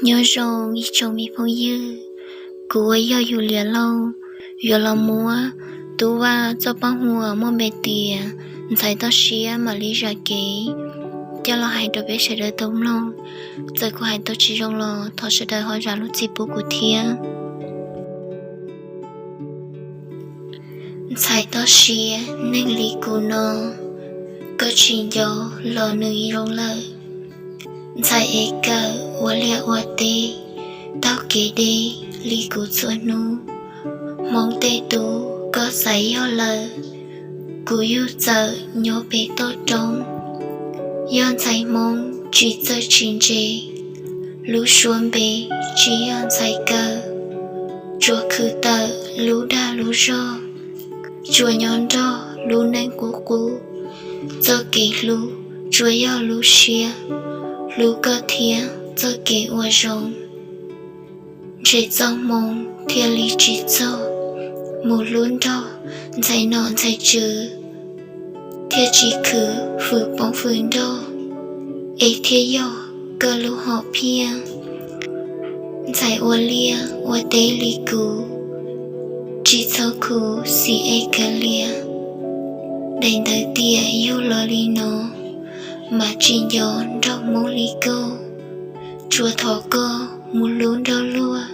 Nyob zoo ib tsoom me phooj ywg, kuv uas yog Yus Lias Lauj yuav los muab Tub Vaj txoj paj huam muaj npe tias Ntxhais Toj Siab Mam Li Zam Kev coj los hais rau peb sawv daws tau mloog. Txawm kuv hais tau tsis zoo los thov sawv daws ho zam lub txim pub kuv thiab. Ntxhais toj siab neeg li kuv no, koj tsis nco los nws zoo lawm. Ntxhais ev kawm ua liaj ua teb, taug kev deb li kuv txhua hnub. Hmoob tej tub koj xaiv yog lawm, kuv yug txawm nyob pem toj roob. Yog ntxhais Hmoob tsis txawj tsis ntse, lub suab npe tsis yog ntxhais kawg. Tsuas khwv tawm lub dag lub zog, tsuas nyob nrog lub neej qub qub. Txoj kev hlub tsuas yog lub siab, hlub koj thiab txoj kev ua zoo. Ntshe txoj hmoo thiaj li tsis txog, mus hlub nrog ntxhais nom ntxhais tswv, thiaj tsis khwv fwm poob fwm nrog, es thiaj yog koj lub hom phiaj. Ntxhais ua liaj ua teb li kuv, tsis txhob khuv xim es kawg liam. Daim ntawv tiam yug los li no, mas tsis nco nrog Hmoob li koj. Tsuas thov koj mus hlub nrog luag,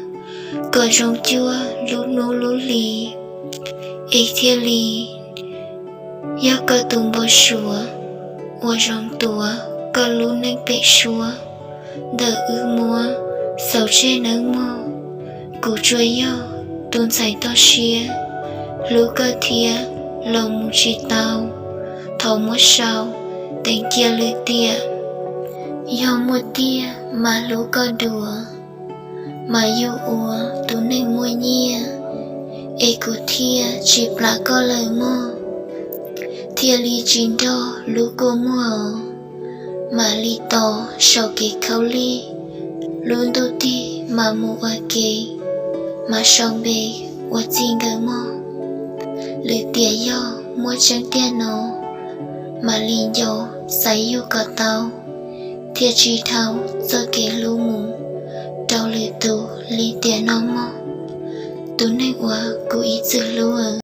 kom zoo cuag lub hnub lub hli, es thiaj li yog koj tus npau suav uas zoo tuav koj lub neej pem suab. Ntawm wb muab xaus tseg nawb mog, kuv tsuas yog tus ntxhais toj siab, hlub koj thiab los mus tsis tau. Thov muab sau teev cia lwm tiam, yog muaj tiag mas hlub koj dua, mas yug ua tus neeg muaj nyiaj, es kuv thiaj tsis plam koj lawm mog. Thiaj li tsis nrog lub kua muag, mam li tos saum kev khaub lig. Lub ntuj tig mas mus ua ke, mas sau npe ua txij nkawm mog. Lwm tiam yog muaj tseeb tiag no, mam li nco xaiv yug kom tau, thiaj tsis dhau txoj kev hlub mus rau lwm tus li tiam no mog. Tus neeg uas kuv ib txwm hlub.